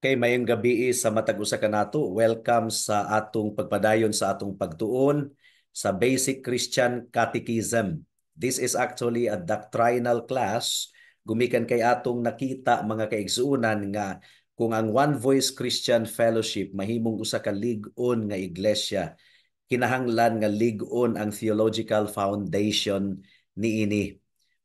Kay maayong gabii sa matag usa kanato. Welcome sa atong pagpadayon sa atong pagtuon sa Basic Christian Catechism. This is actually a doctrinal class gumikan kay atong nakita, mga kaigsuonan, nga kung ang One Voice Christian Fellowship mahimong usa ka lig-on nga iglesia, kinahanglan nga lig-on ang theological foundation niini.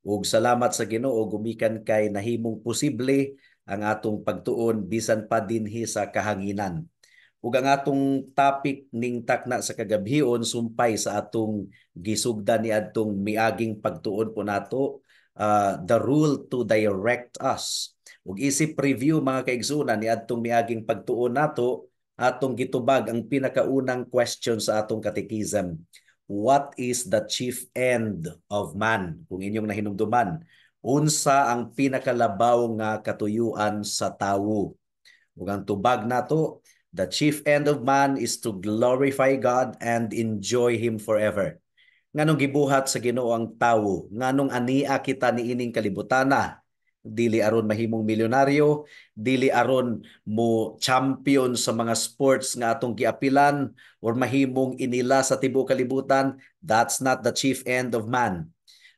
Ug salamat sa Ginoo gumikan kay nahimong posible ang atong pagtuon bisan pa dinhi sa kahanginan. Ug ang atong topic ning takna sa kagabhion sumpay sa atong gisugdan niadtong miaging pagtuon po nato, the rule to direct us. Ug isip preview, mga kaigsuonan, niadtong miaging pagtuon nato, atong gitubag ang pinakaunang question sa atong catechism. What is the chief end of man? Kung inyong nahinumduman, unsa ang pinakalabaw nga katuyuan sa tawo? Ug ang tubag nato, the chief end of man is to glorify God and enjoy Him forever. Nganong gibuhat sa Ginoo ang tawo? Nganong ania kita niining kalibutana? Dili aron mahimong milyonaryo, dili aron mo champion sa mga sports nga atong giapilan or mahimong inila sa tibuok kalibutan. That's not the chief end of man.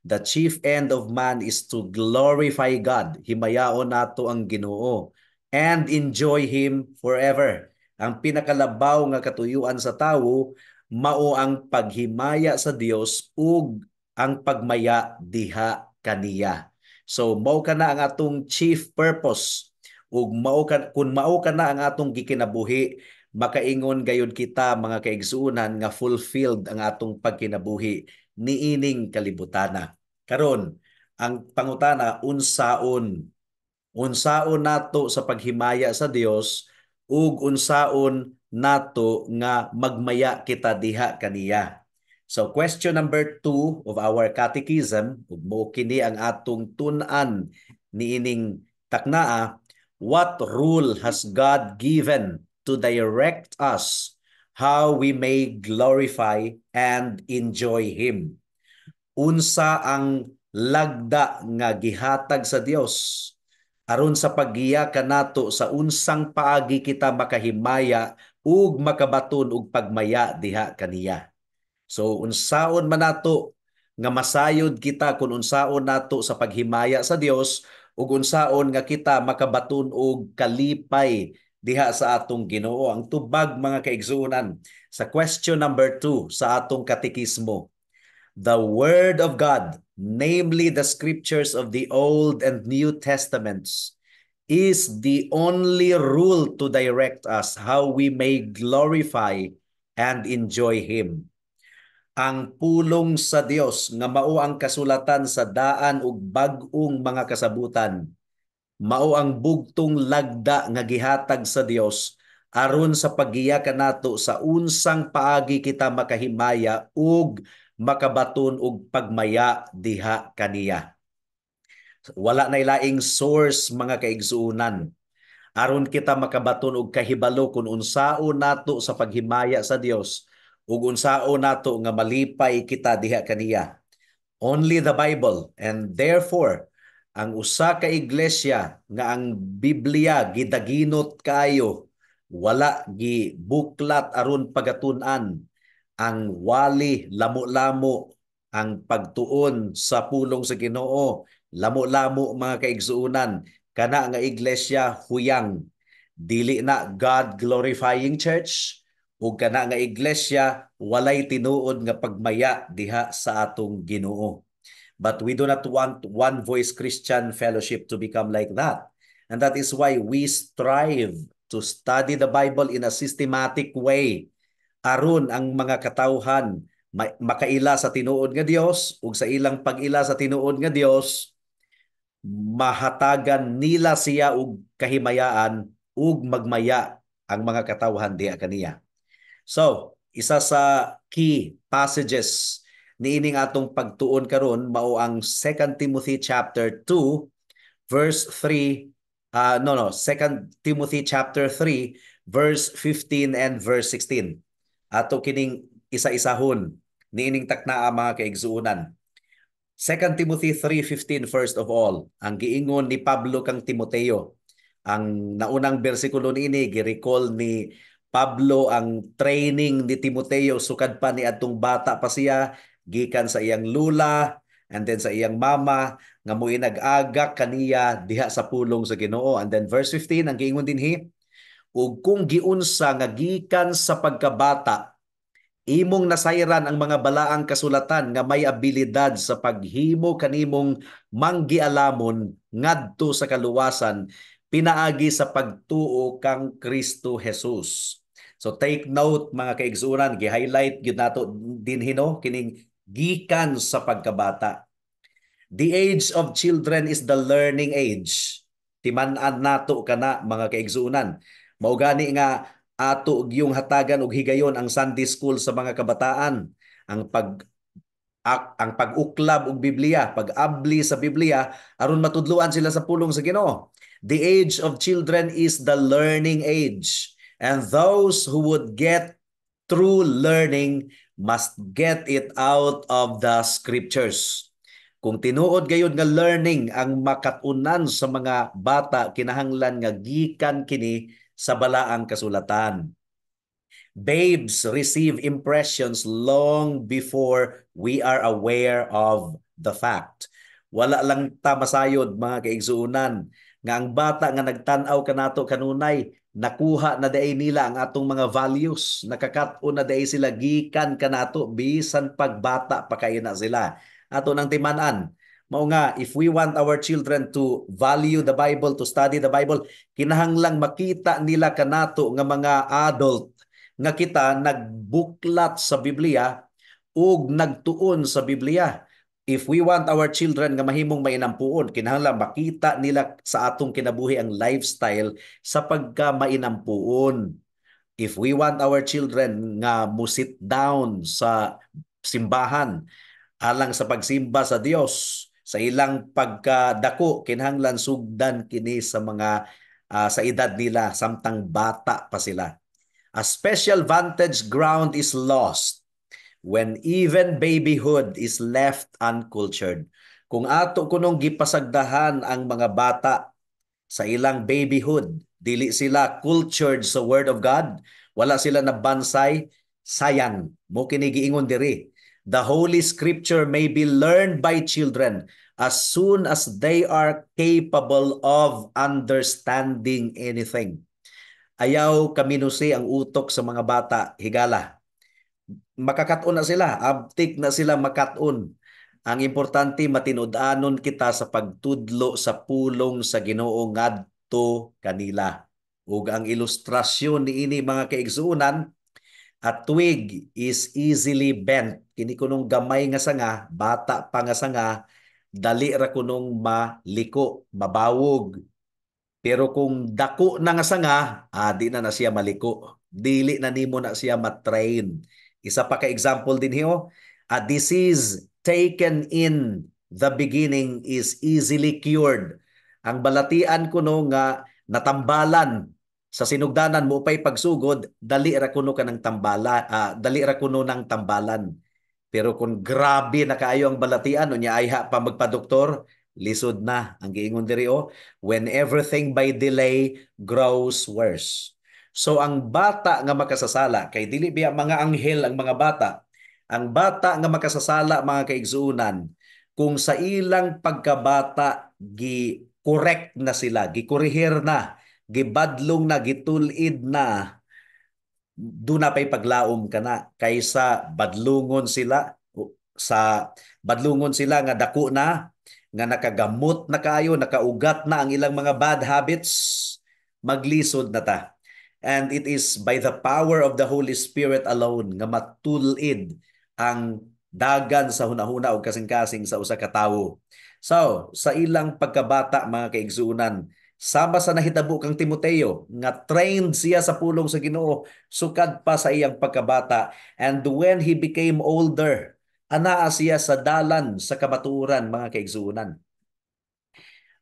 The chief end of man is to glorify God. Himayaon nato ang Ginoo and enjoy Him forever. Ang pinakalabaw nga katuyuan sa tawo mao ang paghimaya sa Dios ug ang pagmaya diha kaniya. So mao kana ang atong chief purpose, ug mao ka, kung mao kana ang atong gikinabuhi, makaingon gayud kita, mga kaigsuonan, nga fulfilled ang atong pagkinabuhi niining kalibutana. Karon, ang pangutana, unsaon? Unsaon nato sa paghimaya sa Dios ug unsaon nato nga magmaya kita diha kaniya? So question number 2 of our catechism, ug mao kini ang atong tun-an niining taknaa: what rule has God given to direct us how we may glorify and enjoy Him? Unsa ang lagda nga gihatag sa Dios aron sa paggiya kanato sa unsang paagi kita makahimaya ug makabaton og pagmaya diha kaniya? So unsaon man nato nga masayod kita kung unsaon nato sa paghimaya sa Dios ug unsaon nga kita makabaton og kalipay diha sa atong Ginoo? Ang tubag, mga kaigsuonan, sa question number 2 sa atong katekismo: The Word of God, namely the scriptures of the Old and New Testaments, is the only rule to direct us how we may glorify and enjoy Him. Ang pulong sa Dios nga mao ang kasulatan sa daan ug bag-ong mga kasabutan, mao ang bugtong lagda nga gihatag sa Dios aron sa paggiya kanato sa unsang paagi kita makahimaya ug makabaton og pagmaya diha kaniya. Wala na laing source, mga kaigsuonan, aron kita makabaton og kahibalo kung unsaon nato sa paghimaya sa Dios ug unsaon nato nga malipay kita diha kaniya. Only the Bible. And therefore, ang usa ka iglesia nga ang Biblia gidaginot kaayo, wala gibuklat aron pagatun-an, ang wali lamo-lamo, ang pagtuon sa pulong sa Ginoo lamo-lamo, mga kaigsuonan, kana nga iglesia huyang, dili na God glorifying church, ug kana nga iglesia walay tinuod nga pagmaya diha sa atong Ginoo. But we do not want One Voice Christian Fellowship to become like that. And that is why we strive to study the Bible in a systematic way aron ang mga katawhan makaila sa tinuod nga Dios, ug sa ilang pag-ila sa tinuod nga Dios, mahatagan nila siya og kahimayaan ug magmaya ang mga katawhan diha kaniya. So, isa sa key passages niining atong pagtuon karon mao ang 2 Timothy chapter 2 verse 3, no, 2 Timothy chapter 3 verse 15 and verse 16. Ato kining isa-isahon niining taknaa, mga kaigsuonan. 2 Timothy 3:15. First of all, ang giingon ni Pablo kang Timoteo, Ang naunang bersikulo niini, gi-recall ni Pablo ang training ni Timoteo sukad pa ni adtong bata pa siya, gikan sa iyang lula and then sa iyang mama nga moinag-agak kaniya diha sa pulong sa Ginoo. And then verse 15, ang giingon dinhi, "Ug kung giunsa nga gikan sa pagkabata imong nasayran ang mga balaang kasulatan nga may abilidad sa paghimo kanimong manggialamon ngadto sa kaluwasan pinaagi sa pagtuo kang Kristo Jesus." So take note, mga kaigsuonan, gi-highlight gyud nato dinhi, no, kining "gikan sa pagkabata." The age of children is the learning age. Timan-an nato kana, mga kaigsuonan. Mao gani nga ato gyung hatagan og higayon ang Sunday school sa mga kabataan, ang pag-uklab og Biblia, pag-abli sa Biblia aron matudluan sila sa pulong sa Ginoo. The age of children is the learning age. And those who would get true learning must get it out of the scriptures. Kung tinuod gayud nga learning ang makatunan sa mga bata, kinahanglan nga gikan kini sa balaang kasulatan. Babes receive impressions long before we are aware of the fact. Wala lang ta masayod, mga kaigsuonan, nga ang bata nga nagtan-aw kanato kanunay, nakuha na diay nila ang atong mga values, nakakat-on na diay sila gikan kanato bisan pagbata pa kaayo na sila. Ato nang timan-an. Mao nga if we want our children to value the Bible, to study the Bible, kinahanglang makita nila kanato nga mga adult nga kita nagbuklat sa Biblia ug nagtuon sa Biblia. If we want our children nga mahimong mainampuon, kinahanglan makita nila sa atong kinabuhi ang lifestyle sa pagka mainampuon. If we want our children nga mo sit down sa simbahan alang sa pagsimba sa Dios sa ilang pagkadako, kinahanglan sugdan kini sa mga sa edad nila samtang bata pa sila. A special vantage ground is lost when even babyhood is left uncultured. Kung ato kunong gipasagdahan ang mga bata sa ilang babyhood, dili sila cultured sa Word of God, wala sila nabansay, sayang. Mao kini giingon diri. The Holy Scripture may be learned by children as soon as they are capable of understanding anything. Ayaw kaminusi ang utok sa mga bata, higala makakat-on na sila, abtik na sila makat-on. Ang importante, matinud-anon kita sa pagtudlo sa pulong sa Ginoo ngadto kanila. Ug ang ilustrasyon niini, mga kaigsuonan, a twig is easily bent. Kini kunong gamay nga sanga, bata pa nga sanga, dali ra kunong maliko, mabawog. Pero kung dako na nga sanga, di na na siya maliko. Dili na nimo na siya matrain. Isa pa ka example dinhi oh, a disease taken in the beginning is easily cured. Ang balatian kuno nga natambalan sa sinugdanan mo pay pagsugod, dali ra kuno ka ng tambala, dali ra kuno ng tambalan. Pero kung grabe na kaayo ang balatian, unya ayha pa magpadoktor, lisod na. Ang giingon diri oh, when everything by delay grows worse. So ang bata nga makasasala, kay dili biya mga anghel ang mga bata, ang bata nga makasasala, mga kaigsuonan, kung sa ilang pagkabata gi correct na sila, gikorehir na, gibadlong na, gitulid na, duna pay paglaom kana kaysa badlungon sila nga dako na, nga nakagamot na kayo, nakaugat na ang ilang mga bad habits, maglisod na ta. And it is by the power of the Holy Spirit alone nga matulid ang dagan sa hunahuna o kasing-kasing sa usa ka tawo. So, sa ilang pagkabata, mga kaigsuonan, sama sa nahitabo kang Timoteo nga trained siya sa pulong sa Ginoo sukad pa sa iyang pagkabata, and when he became older, anaa siya sa dalan sa kamatuoran, mga kaigsuonan.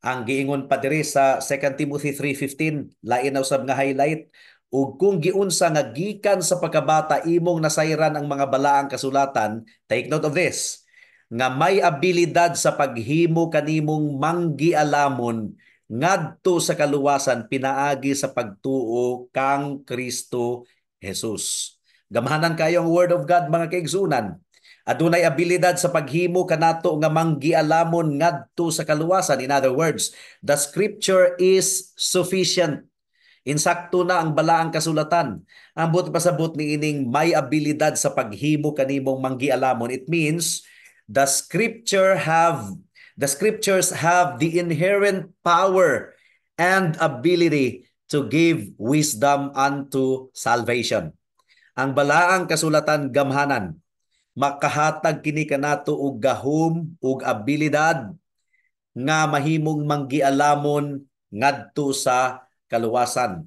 Ang giingon pa diri sa 2 Timothy 3:15, lain na usab nga highlight, "Ug kung giunsa nga gikan sa pagkabata imong nasayran ang mga balaang kasulatan," take note of this, "nga may abilidad sa paghimo kanimong manggialamon ngadto sa kaluwasan pinaagi sa pagtuo kang Kristo Jesus. Gamhanan kayo ang Word of God, mga kaigsunan. Adunay abilidad sa paghimo kanato nga manggialamon ngadto sa kaluwasan. In other words, the scripture is sufficient. Insakto na ang balaang kasulatan. Ang buot pasabot ni ining may abilidad sa paghimo kanimong manggialamon, it means the scriptures have the inherent power and ability to give wisdom unto salvation. Ang balaang kasulatan gamhanan, makahatag kini kanato og gahom ug abilidad nga mahimong manggialamon ngadto sa kaluwasan.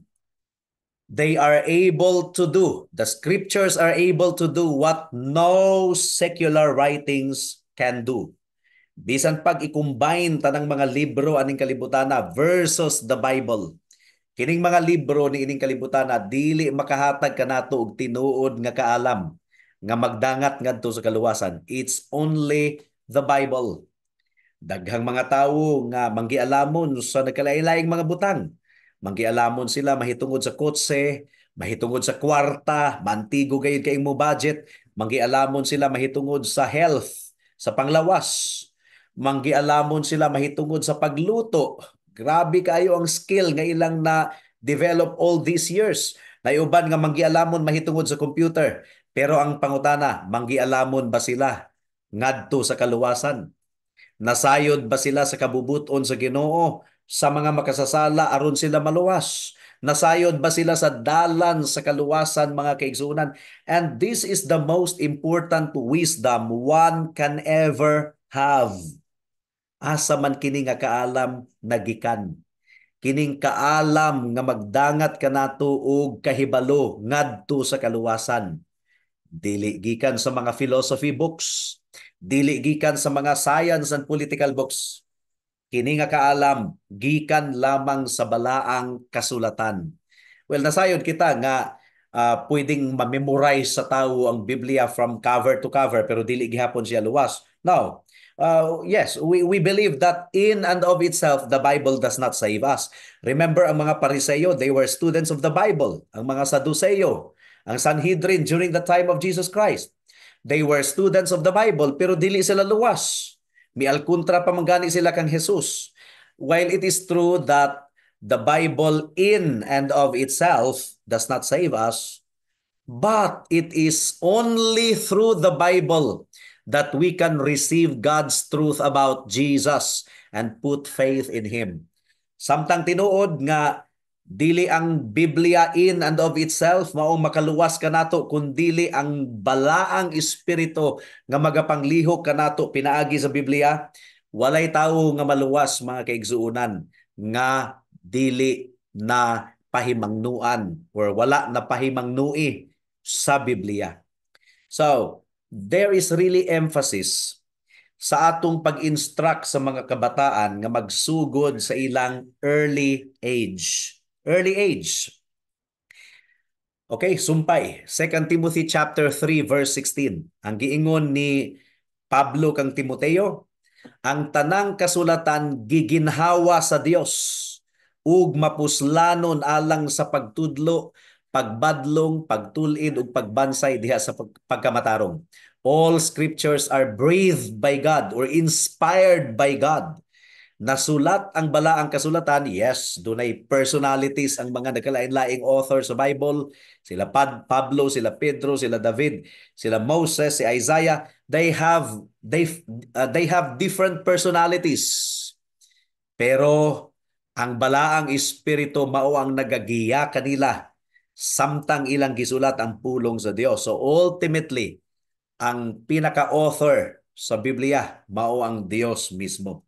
They are able to do, the scriptures are able to do what no secular writings can do. Bisan pag i-combine tanang mga libro aning kalibutana versus the Bible, kining mga libro ni ining kalibutana dili makahatag kanato og tinuod nga kaalam nga magdangat ngadto sa kaluwasan. It's only the Bible. Daghang mga tawo nga manggialamon sa nagkalain-laing mga butang. Manggialamon sila mahitungod sa kotse, mahitungod sa kwarta, mantigo gayud kay mo budget, manggialamon sila mahitungod sa health, sa panglawas. Manggialamon sila mahitungod sa pagluto. Grabe kayo ang skill nga ilang na develop all these years. Naiuban nga manggialamon mahitungod sa computer. Pero ang pangutana, manggialamon ba sila ngadto sa kaluwasan? Nasayod ba sila sa kabubuton sa Ginoo sa mga makasasala aron sila maluwas? Nasayod ba sila sa dalan sa kaluwasan, mga kaigsunan? And this is the most important wisdom one can ever have. Asa man kini nga kaalam nagikan? Kining kaalam nga magdangat kanato og kahibalo ngadto sa kaluwasan, dili gikan sa mga philosophy books, dili gikan sa mga science and political books. Kini nga kaalam gikan lamang sa balaang kasulatan. Well, nasayod kita nga pwedeng ma-memorize sa tao ang Biblia from cover to cover, pero dili gihapon siya luwas. Now, yes, we believe that in and of itself, the Bible does not save us. Remember, ang mga Pariseo, they were students of the Bible. Ang mga Saduceo, ang Sanhedrin during the time of Jesus Christ, they were students of the Bible, pero dili sila luwas. Mialkontra pa man gani sila kang Jesus. While it is true that the Bible in and of itself does not save us, but it is only through the Bible that we can receive God's truth about Jesus and put faith in Him. Samtang tinuod nga dili ang Biblia in and of itself mao makaluwas kanato, kundili ang balaang espiritu nga magapanglihok kanato pinaagi sa Biblia, walay tawo nga maluwas, mga kaigsuonan, nga dili na pahimangnuan or wala na pahimangnui sa Biblia. So, there is really emphasis sa atong pag-instruct sa mga kabataan nga magsugod sa ilang early age. Early age. Okay, sumpay. 2 Timothy chapter 3 verse 16. Ang giingon ni Pablo kang Timoteo, "Ang tanang kasulatan giginhawa sa Dios ug mapuslanon alang sa pagtudlo, pagbadlong, pagtul-id ug pagbansay diha sa pagkamatarong." All scriptures are breathed by God or inspired by God. Nasulat ang balaang kasulatan, yes, dunay personalities ang mga nagkalain-laing author sa Bible, sila Pablo, sila Pedro, sila David, sila Moses, si Isaiah, they have different personalities. Pero ang balaang espiritu mao ang nagagiya kanila samtang ilang gisulat ang pulong sa Dios. So ultimately, ang pinaka-author sa Biblia mao ang Dios mismo.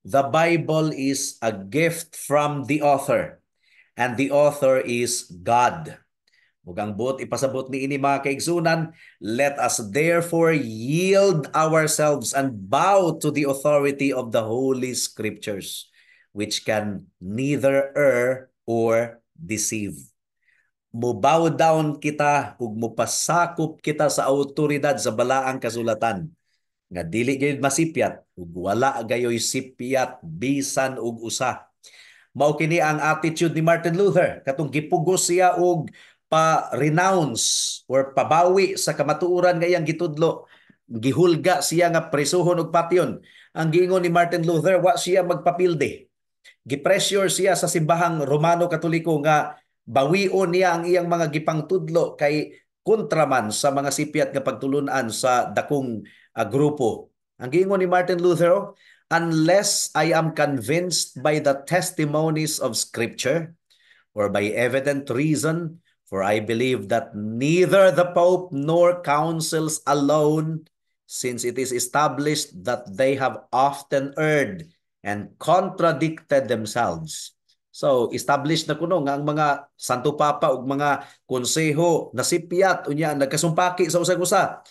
The Bible is a gift from the author, and the author is God. Ug ang buot ipasabot ni ini, mga kaigsunan, let us therefore yield ourselves and bow to the authority of the Holy Scriptures, which can neither err or deceive. Mo-bow down kita ug mopasakop kita sa autoridad sa balaang kasulatan nga dili gayud masipyat ug wala gayoy sipyat bisan og usa. Mao kini ang attitude ni Martin Luther katong gipugos siya og pa-renounce or pabawi sa kamatuoran nga iyang gitudlo. Gihulga siya nga presuhon og patyon. Ang giingon ni Martin Luther, wa siya magpapilde. Gipressure siya sa simbahang Romano Katoliko nga bawion niya ang iyang mga gipangtudlo kay kontra man sa mga sipyat nga pagtulunan sa dakong grupo. Ang giingon ni Martin Luther, oh, "Unless I am convinced by the testimonies of Scripture or by evident reason, for I believe that neither the Pope nor councils alone, since it is established that they have often erred and contradicted themselves." So, established na kuno nga ang mga Santo Papa ug mga konseho nasipyat unya nagkasumpaki sa usag-usa.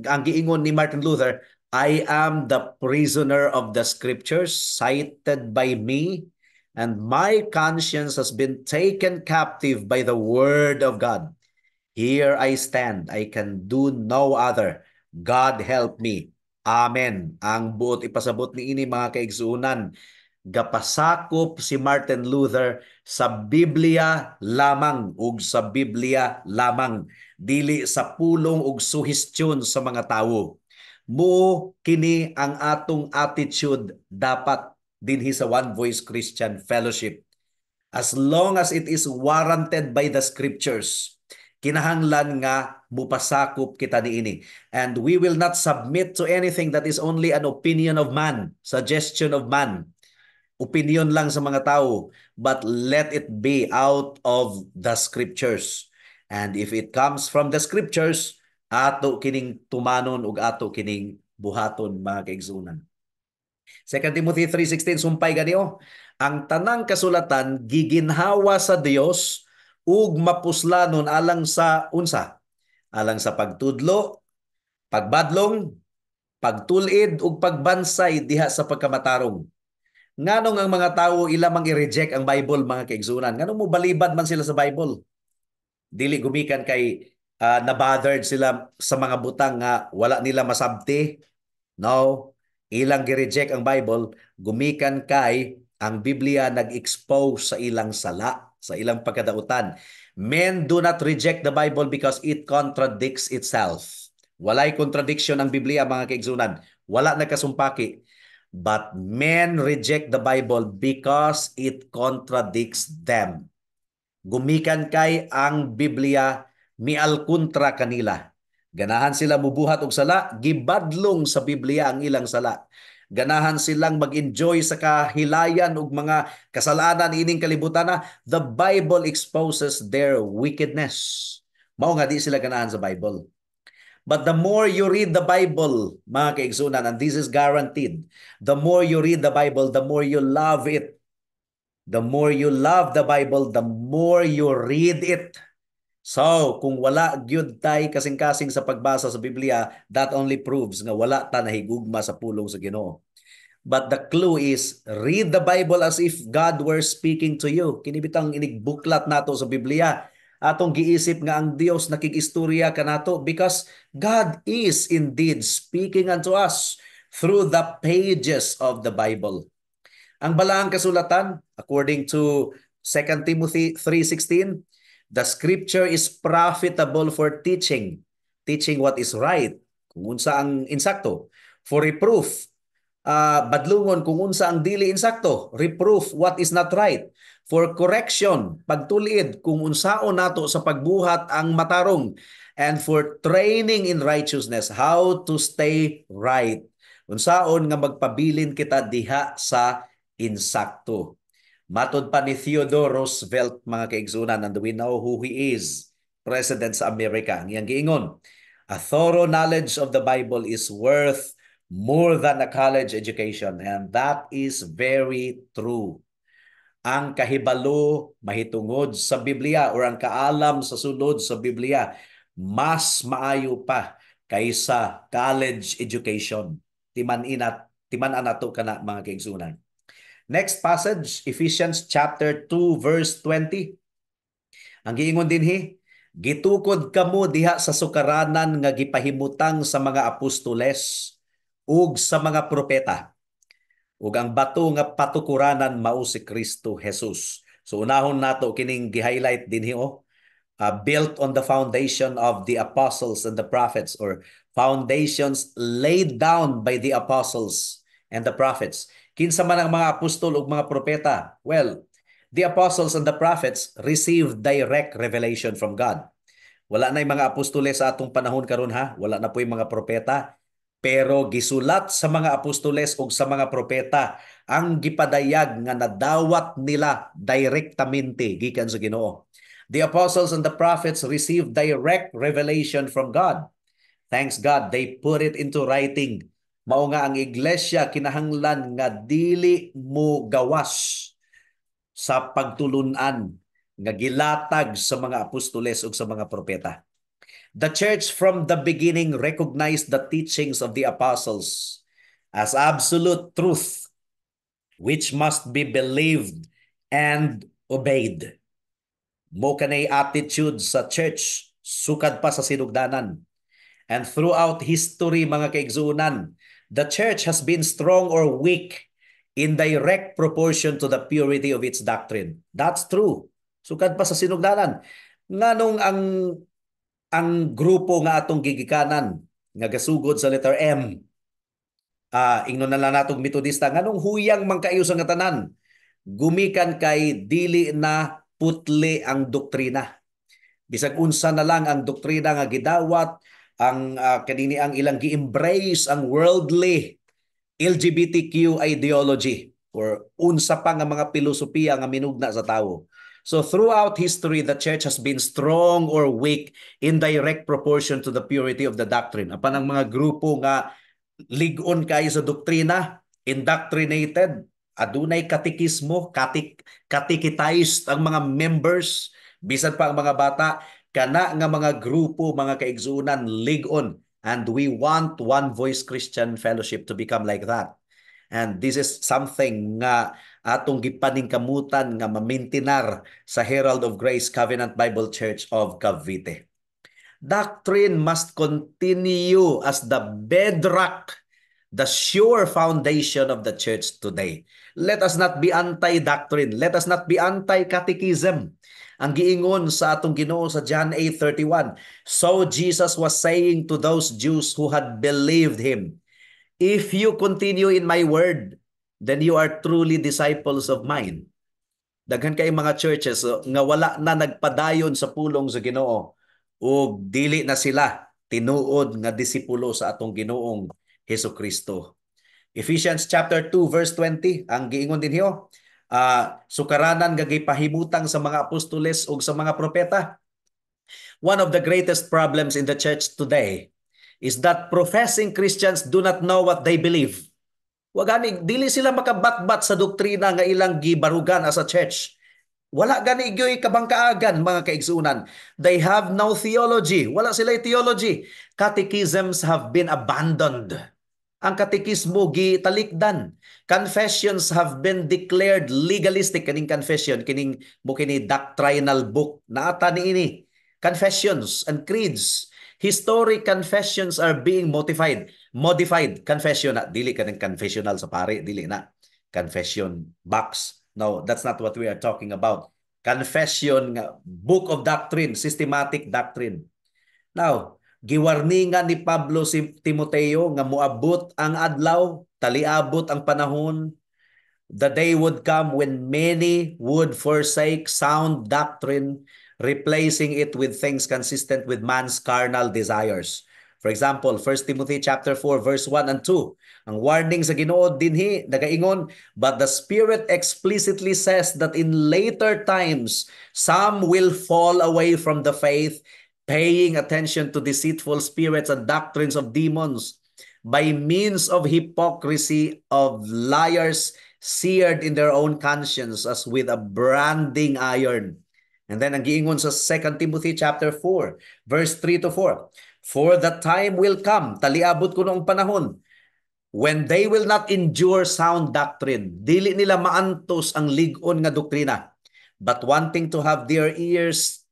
Ang giingon ni Martin Luther, "I am the prisoner of the Scriptures cited by me, and my conscience has been taken captive by the word of God. Here I stand. I can do no other. God help me. Amen." Ang buot ipasabot ni ini, mga kaigsuonan, gapasakop si Martin Luther sa Biblia lamang ug sa Biblia lamang, dili sa pulong ug suhestyon sa mga tawo. Mo kini ang atong attitude dapat dinhi sa One Voice Christian Fellowship. As long as it is warranted by the Scriptures, kinahanglan nga mupasakop kita niini. And we will not submit to anything that is only an opinion of man, suggestion of man. Opinion lang sa mga tao, but let it be out of the Scriptures. And if it comes from the Scriptures, ato kining tumanon ug ato kining buhaton, mga kaigsuonan. 2 Timothy 3:16, sumpay gani oh. Ang tanang kasulatan giginhawa sa Dios ug mapuslanon alang sa unsa? Alang sa pagtudlo, pagbadlong, pagtul-id ug pagbansay diha sa pagkamatarong. Nganong ang mga tawo ila mang i-reject ang Bible, mga kaigsuonan? Nganong mo balibad man sila sa Bible? Dili gumikan kay na-bothered sila sa mga butang nga wala nila masabti. No, ilang gi-reject ang Bible gumikan kay ang Biblia nag-expose sa ilang sala, sa ilang pagkadautan. Men do not reject the Bible because it contradicts itself. Walay contradiction ang Biblia, mga kaigsuonan. Wala nagkasumpaki. But men reject the Bible because it contradicts them. Gumikan kay ang Biblia mialkontra kanila. Ganahan sila mubuhat og sala, gibadlong sa Biblia ang ilang sala. Ganahan silang mag-enjoy sa kahilayan ug mga kasalanan ining kalibutan na the Bible exposes their wickedness. Mao nga di sila ganahan sa Bible. But the more you read the Bible, mga kaigsuonan, and this is guaranteed, the more you read the Bible, the more you love it. The more you love the Bible, the more you read it. So, kung wala gyud tay kasing-kasing sa pagbasa sa Biblia, that only proves nga wala ta nahigugma sa pulong sa Ginoo. But the clue is, read the Bible as if God were speaking to you. Kini bitang inigbuklat nato sa Biblia. Atong giisip nga ang Dios nakig-istorya kanato because God is indeed speaking unto us through the pages of the Bible. Ang balaang kasulatan, according to 2 Timothy 3:16, the Scripture is profitable for teaching, teaching what is right, kung unsa ang insakto, for reproof, badlungon kung unsa ang dili insakto, reproof what is not right, for correction, pagtul-id kung unsaon nato sa pagbuhat ang matarong, and for training in righteousness, how to stay right. Unsaon nga magpabilin kita diha sa insakto. Matod pa ni Theodore Roosevelt, mga kaigsuonan, and we know who he is, President sa Amerika. Ang iyang giingon, "A thorough knowledge of the Bible is worth more than a college education." And that is very true. Ang kahibalo mahitungod sa Biblia or ang kaalam sa sulod sa Biblia, mas maayo pa kaysa college education. Timan-inat, timan-an nato kana, mga kaigsuonan. Next passage, Ephesians chapter 2 verse 20. Ang giingon dinhi, "Gitukod kamo diha sa sukaranan nga gipahimutang sa mga apostoles ug sa mga propeta." Ug ang bato nga patukuranan mao si Kristo Jesus. So unahon nato kining gi-highlight dinhi oh. Built on the foundation of the apostles and the prophets, or foundations laid down by the apostles and the prophets. Kinsa man ang mga apostol ug mga propeta? Well, the apostles and the prophets received direct revelation from God. Wala na yung mga apostoles sa atong panahon karon ha, wala na po yung mga propeta. Pero gisulat sa mga apostoles ug sa mga propeta ang gipadayag nga nadawat nila direktamente gikan sa Ginoo. The apostles and the prophets received direct revelation from God. Thanks God, they put it into writing. Mao nga ang iglesia kinahanglan nga dili mo gawas sa pagtulunan nga gilatag sa mga apostoles ug sa mga propeta. The church from the beginning recognized the teachings of the apostles as absolute truth which must be believed and obeyed. Mao kanay attitude sa church sukad pa sa sinugdanan. And throughout history, mga kaigsuonan, the church has been strong or weak in direct proportion to the purity of its doctrine. That's true. Sukad pa sa sinugdanan. Nganong ang grupo nga atong gigikanan nga gasugod sa letter M, ingnon na lang natong Metodista, nganong huyang man kayo sa nga tanan? Gumikan kay dili na putli ang doktrina. Bisag unsa na lang ang doktrina nga gidawat, ang kanini ang ilang gi-embrace ang worldly LGBTQ ideology or unsa pa nga mga filosofiya nga minugna sa tawo. So throughout history, the church has been strong or weak in direct proportion to the purity of the doctrine. Apan ang mga grupo nga lig-on kayo sa doktrina, indoctrinated, adunay katekismo, catechized ang mga members, bisan pa ang mga bata, kana nga mga grupo, mga kaigsuonan, lig-on. And we want One Voice Christian Fellowship to become like that. And this is something nga atong gipaningkamutan nga mamintinar sa Herald of Grace Covenant Bible Church of Cavite. Doctrine must continue as the bedrock, the sure foundation of the church today. Let us not be anti-doctrine. Let us not be anti-catechism. Ang giingon sa atong Ginoo sa John 8:31, so Jesus was saying to those Jews who had believed him, "If you continue in my word, then you are truly disciples of mine." Daghan kay mga churches nga wala na nagpadayon sa pulong sa Ginoo ug dili na sila tinuod nga disipulo sa atong Ginoong Hesus Kristo. Ephesians chapter 2 verse 20, ang giingon dinhi, sukaranan nga gipahimutang sa mga apostoles ug sa mga propeta. One of the greatest problems in the church today is that professing Christians do not know what they believe. Wa gani dili sila makabatbat sa doktrina nga ilang gibarugan as a church. Wala gani gyoy kabangkaagan, mga kaigsuonan. They have no theology. Wala sila theology. Catechisms have been abandoned. Ang katekismo gitalikdan. Confessions have been declared legalistic. Kining confession, kining mo kini doctrinal book naata niini. Confessions and creeds. Historic confessions are being modified. Modified confession na dili kaning confessional sa pare, dili na. Confession box. No, that's not what we are talking about. Confession, book of doctrine, systematic doctrine. Now, giwarningan ni Pablo si Timoteo nga moabot ang adlaw, taliabot ang panahon. The day would come when many would forsake sound doctrine, replacing it with things consistent with man's carnal desires. For example, 1 Timothy chapter 4 verse 1 and 2. Ang warning sa Ginoo dinhi nagaingon, "But the Spirit explicitly says that in later times some will fall away from the faith, paying attention to deceitful spirits and doctrines of demons by means of hypocrisy of liars seared in their own conscience as with a branding iron." And then ang giingon sa 2 Timothy chapter 4 verse 3 to 4. "For the time will come," taliabot kuno ang panahon, "when they will not endure sound doctrine." Dili nila maantos ang lig-on nga doktrina, "but wanting to have their ears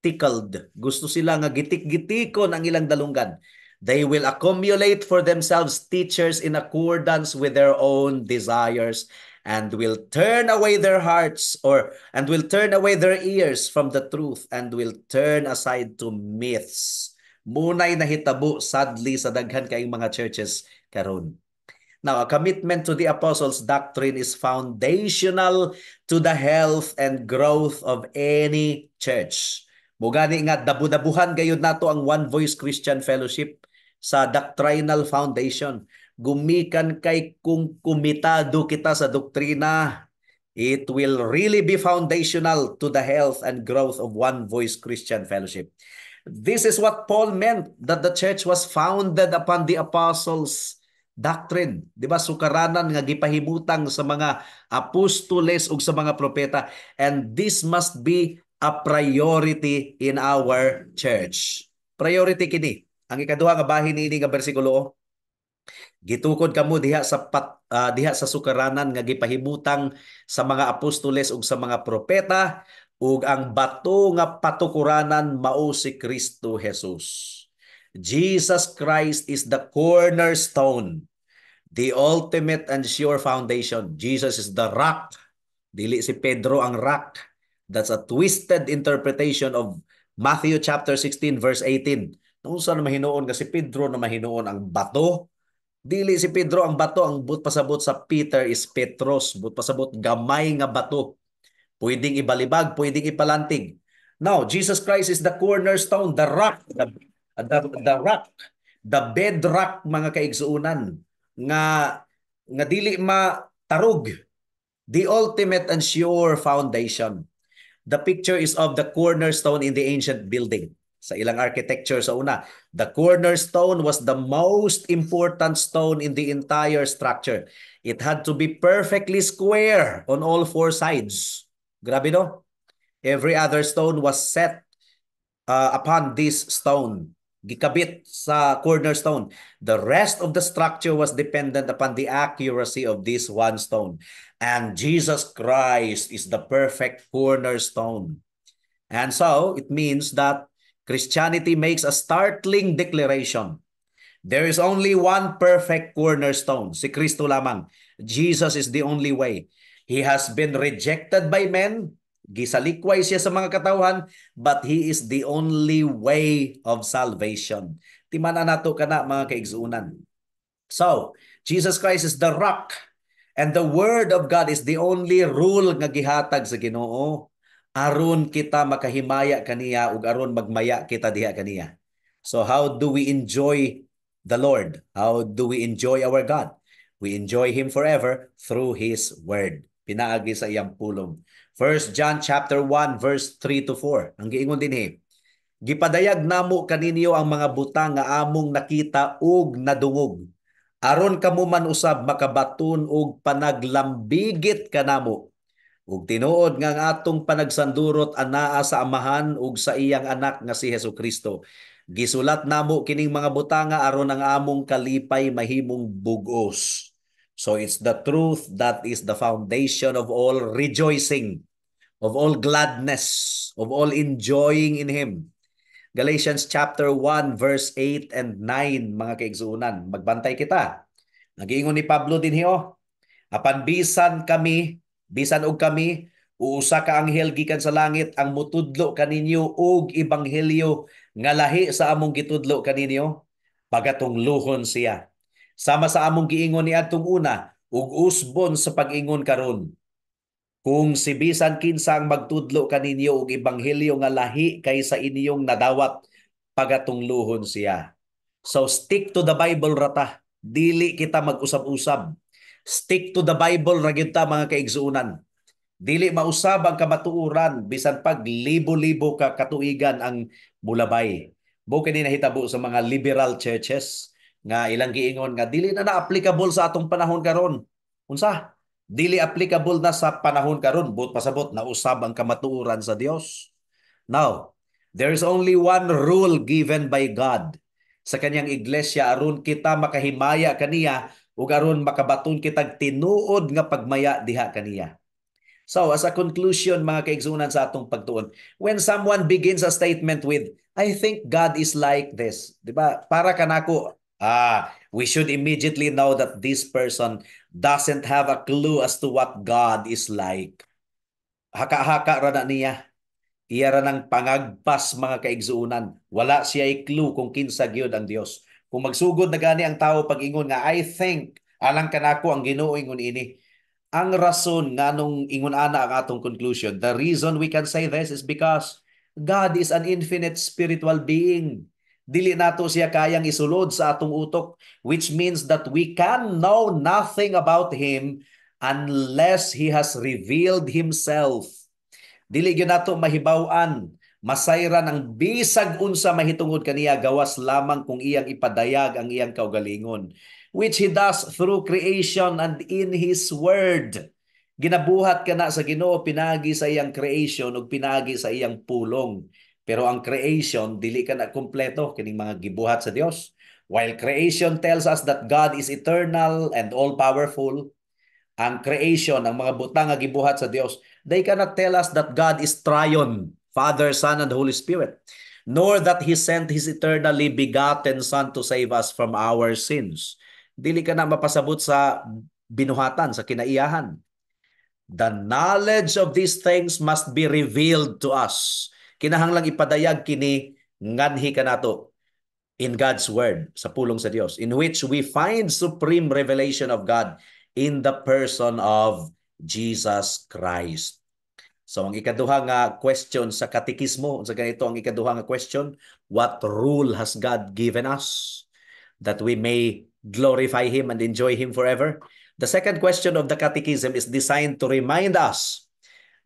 tickled." Gusto sila nga gitik-gitikon ang ilang dalunggan. They will accumulate for themselves teachers in accordance with their own desires and will turn away their hearts or and will turn away their ears from the truth and will turn aside to myths. Mao nay nahitabo sadly sa daghan kaayong mga churches karon. Now, a commitment to the apostles' doctrine is foundational to the health and growth of any church. Mao gani nga dabu-dabuhan gayud nato ang One Voice Christian Fellowship sa doctrinal foundation. Gumikan kay kung komitado kita sa doktrina, it will really be foundational to the health and growth of One Voice Christian Fellowship. This is what Paul meant, that the church was founded upon the apostles' doctrine. Di ba? Sukaranan nga gipahimutang sa mga apostoles ug sa mga propeta. And this must be a priority in our church. Priority kini. Ang ikaduha nga bahin niini nga bersikulo, gitukod kamo diha sa sukaranan nga gipahimutang sa mga apostoles ug sa mga propeta, ug ang bato nga patukuranan mao si Kristo Jesus. Jesus Christ is the cornerstone, the ultimate and sure foundation. Jesus is the rock. Dili si Pedro ang rock. That's a twisted interpretation of Matthew chapter 16 verse 18. Unsa na mahinuon nga si Pedro na mahinuon ang bato? Dili si Pedro ang bato, ang buot pasabot sa Peter is Petros, buot pasabot gamay nga bato. Pwedeng ibalibag, pwedeng ipalantig. Now, Jesus Christ is the cornerstone, the rock, the rock, the bedrock, mga kaigsuonan, nga dili matarog, the ultimate and sure foundation. The picture is of the cornerstone in the ancient building. Sa ilang architecture sa una, the cornerstone was the most important stone in the entire structure. It had to be perfectly square on all four sides. Grabe, no? Every other stone was set upon this stone. Gikabit sa cornerstone. The rest of the structure was dependent upon the accuracy of this one stone. And Jesus Christ is the perfect cornerstone. And so, it means that Christianity makes a startling declaration. There is only one perfect cornerstone, si Kristo lamang. Jesus is the only way. He has been rejected by men, gisalikway siya sa mga katawhan, but He is the only way of salvation. Timan-a nato kana, mga kaigsuonan. So, Jesus Christ is the rock and the word of God is the only rule nga gihatag sa Ginoo aron kita makahimaya kaniya ug aron magmaya kita diha kaniya. So how do we enjoy the Lord? How do we enjoy our God? We enjoy Him forever through His word. Pinaagi sa iyang pulong. 1 John chapter 1 verse 3 to 4. Ang giingon dinhi, "Gipadayag namo kaninyo ang mga butang nga among nakita ug nadungog, aron kamo man usab makabaton og panaglambigit kanamo. Ug tinuod nga ang atong panagsandurot anaa sa Amahan ug sa iyang Anak nga si Hesus Kristo. Gisulat namo kining mga butanga aron ang among kalipay mahimong bug-os." So it's the truth that is the foundation of all rejoicing, of all gladness, of all enjoying in Him. Galatians chapter 1 verse 8 and 9, mga kaigsuonan. Magbantay kita. Nagiingon ni Pablo dinhi oh. "Apan bisan kami, bisan og kami, o usa ka anghel gikan sa langit ang mutudlo kaninyo og ebanghelyo nga lahi sa among gitudlo kaninyo, pagatungluhon siya. Sama sa among giingon niadtong una ug usbon sa pag-ingon karon, kung si bisan kinsa ang magtudlo kaninyo og ebanghelyo nga lahi kaysa inyong nadawat, pagatungluhon siya." So stick to the Bible rata. Dili kita mag-usab-usab. Stick to the Bible ra gyud ta, mga kaigsuonan. Dili mausab ang kamatuoran bisan pag libo-libo ka katuigan ang mulabay. Mao kini nahitabo sa mga liberal churches nga ilang giingon nga dili na na applicable sa atong panahon karon. Unsa? Dili applicable na sa panahon karon, buot pasabot nausab ang kamatuoran sa Dios. Now, there is only one rule given by God sa kanyang iglesia aron kita makahimaya kaniya ug aron makabaton kitag tinuod nga pagmaya diha kaniya. So, as a conclusion, mga kaigsuonan, sa atong pagtuon, when someone begins a statement with, "I think God is like this." Di ba? Para kanako, we should immediately know that this person doesn't have a clue as to what God is like. Haka-haka ra na niya. Iya ra ng pangagpas, mga kaigsuonan. Wala siya clue kung kinsa gyud ang Dios. Kung magsugod na gani ang tao pag-ingon nga "I think," alang kanako ang Ginoo ingon ini. Ang rason nganong ingon ana ang atong conclusion, the reason we can say this is because God is an infinite spiritual being. Dili nato siya kayang isulod sa atong utok, which means that we can know nothing about Him unless He has revealed Himself. Dili gyud nato mahibaw-an, masayran ang bisag unsa mahitungod kaniya gawas lamang kung iyang ipadayag ang iyang kaugalingon, which He does through creation and in His Word. Ginabuhat kana sa Ginoo pinagi sa iyang creation ug pinagi sa iyang pulong. Pero ang creation dili kana kumpleto, kining mga gibuhat sa Dios. While creation tells us that God is eternal and all-powerful, ang creation, ang mga butang nga gibuhat sa Dios, they cannot tell us that God is triune, Father, Son, and Holy Spirit, nor that He sent His eternally begotten Son to save us from our sins. Dili kana mapasabot sa binuhatan, sa kinaiyahan. The knowledge of these things must be revealed to us. Kinahanglang ipadayag kini nganhi kanato in God's Word, sa pulong sa Dios, in which we find supreme revelation of God in the person of Jesus Christ. So ang ikaduha nga question sa katekismo, sa ganito ang ikaduha nga question, what rule has God given us that we may glorify Him and enjoy Him forever? The second question of the catechism is designed to remind us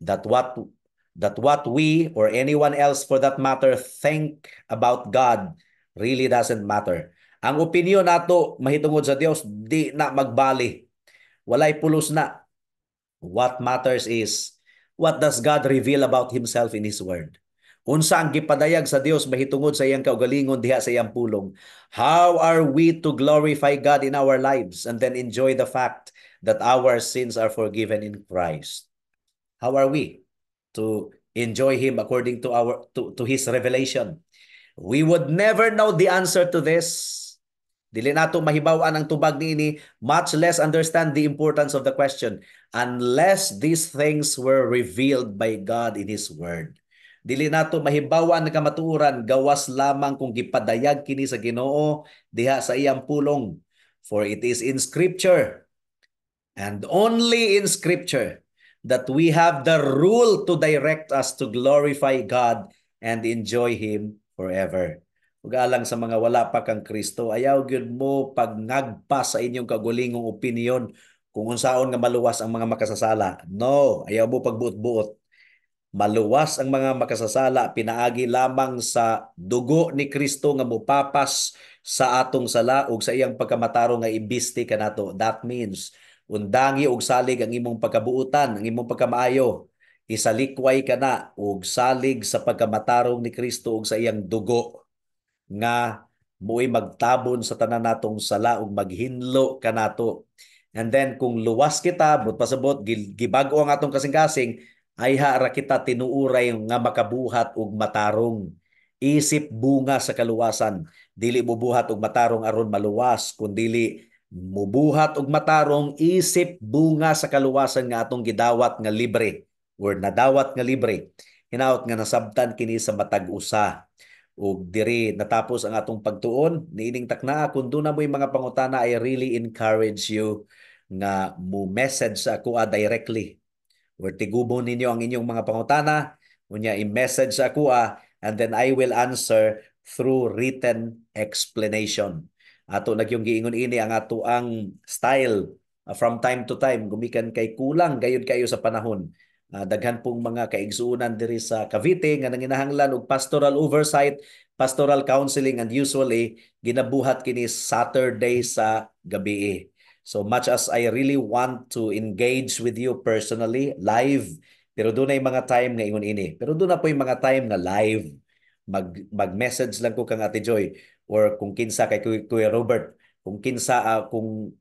that what we or anyone else for that matter think about God really doesn't matter. Ang opinyon nato mahitungod sa Dios di na magbali. Walay pulos na. What matters is, what does God reveal about Himself in His Word? Unsa ang gipadayag sa Dios mahitungod sa iyang kaugalingon diha sa iyang pulong? How are we to glorify God in our lives and then enjoy the fact that our sins are forgiven in Christ? How are we to enjoy Him according to His revelation? We would never know the answer to this. Dili nato mahibaw-an ang tubag niini, much less understand the importance of the question, unless these things were revealed by God in His Word. Dili nato mahibaw-an ang kamatuoran gawas lamang kung gipadayag kini sa Ginoo diha sa iyang pulong. For it is in Scripture and only in Scripture that we have the rule to direct us to glorify God and enjoy Him forever. Ug alang sa mga wala pa kang Kristo, ayaw gyud mo pagngagpas sa inyong kaugalingong opinion kung unsaon nga maluwas ang mga makasasala. No, ayaw mo pagbuot-buot. Maluwas ang mga makasasala pinaagi lamang sa dugo ni Kristo nga mupapas sa atong sala ug sa iyang pagkamatarong nga ibisti kanato. That means undangi og salig ang imong pagkabuutan, ang imong pagkamaayo. Isalikway ka na og salig sa pagkamatarong ni Kristo ug sa iyang dugo nga mo'y magtabon sa tanan natong sala ug maghinlo kanato. And then kung luwas kita, but pasabot gibag-o ang atong kasing-kasing, ayha ra kita tinuuray nga makabuhat og matarong. Isip bunga sa kaluwasan. Dili mubuhat og matarong aron maluwas, kundili mubuhat og matarong isip bunga sa kaluwasan nga atong gidawat nga libre or nadawat nga libre. Hinaot nga nasabtan kini sa matag usa. Ug diri natapos ang atong pagtuon niining takna. Kung duna mo'y mga pangutana, I really encourage you nga mo message sa ako directly or tigubon ninyo ang inyong mga pangutana, unya i-message sa ako and then I will answer through written explanation. Ato na gyung giingon ini ang ato ang style from time to time gumikan kay kulang gayud kayo sa panahon. Daghan pong mga kaigsuonan diri sa Cavite nga nanginahanglan og pastoral oversight, pastoral counseling, and usually ginabuhat kini Saturday sa gabi. So much as I really want to engage with you personally live, pero dunay mga time nga ingon ini. Pero duna poy mga time nga live. Mag-message lang ko kang Ate Joy or kung kinsa kay Kuya Robert, kung kinsa kung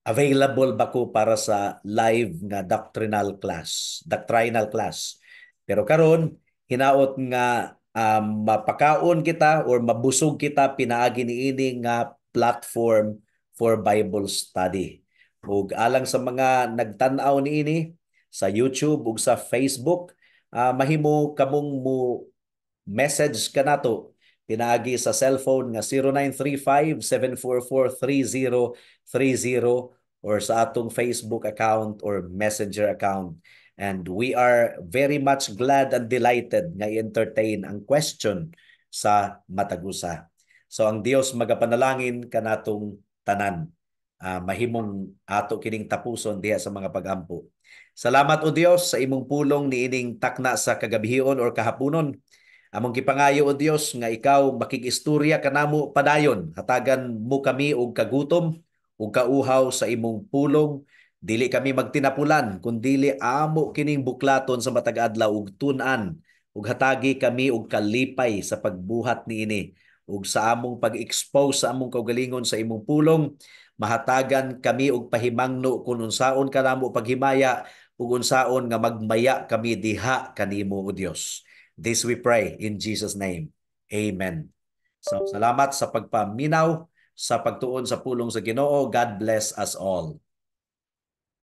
available ba ko para sa live nga doctrinal class, doctrinal class. Pero karon hinaot nga Mapakaon kita or mabusog kita pinaagi niini nga platform for Bible study. Ug alang sa mga nagtan-aw niini sa YouTube ug sa Facebook, mahimo kamong mo message kanato pinaagi sa cellphone nga 0935 744 3030 or sa atong Facebook account or Messenger account. And we are very much glad and delighted nga i-entertain ang question sa matag usa. So ang Dios magapanalangin kanatong tanan. Mahimong ato kining tapuson diha sa mga pagampo. Salamat, O Dios, sa imong pulong niining takna sa kagabhion or kahaponon. Among gipangayo, O Dios, nga ikaw makig-istorya kanamo padayon. Hatagan mo kami og kagutom ug kauhaw sa imong pulong. Dili kami magtinapulan kundili amo kining buklaton sa matag adlaw ug tun-an, ug hatagi kami og kalipay sa pagbuhat niini ug sa among pag-expose sa among kaugalingon sa imong pulong. Mahatagan kami og pahimangno kung unsaon kanamo paghimaya ug unsaon nga magmaya kami diha kanimo, O Dios. This we pray in Jesus' name. Amen. So salamat sa pagpaminaw, sa pagtuon sa pulong sa Ginoo. God bless us all.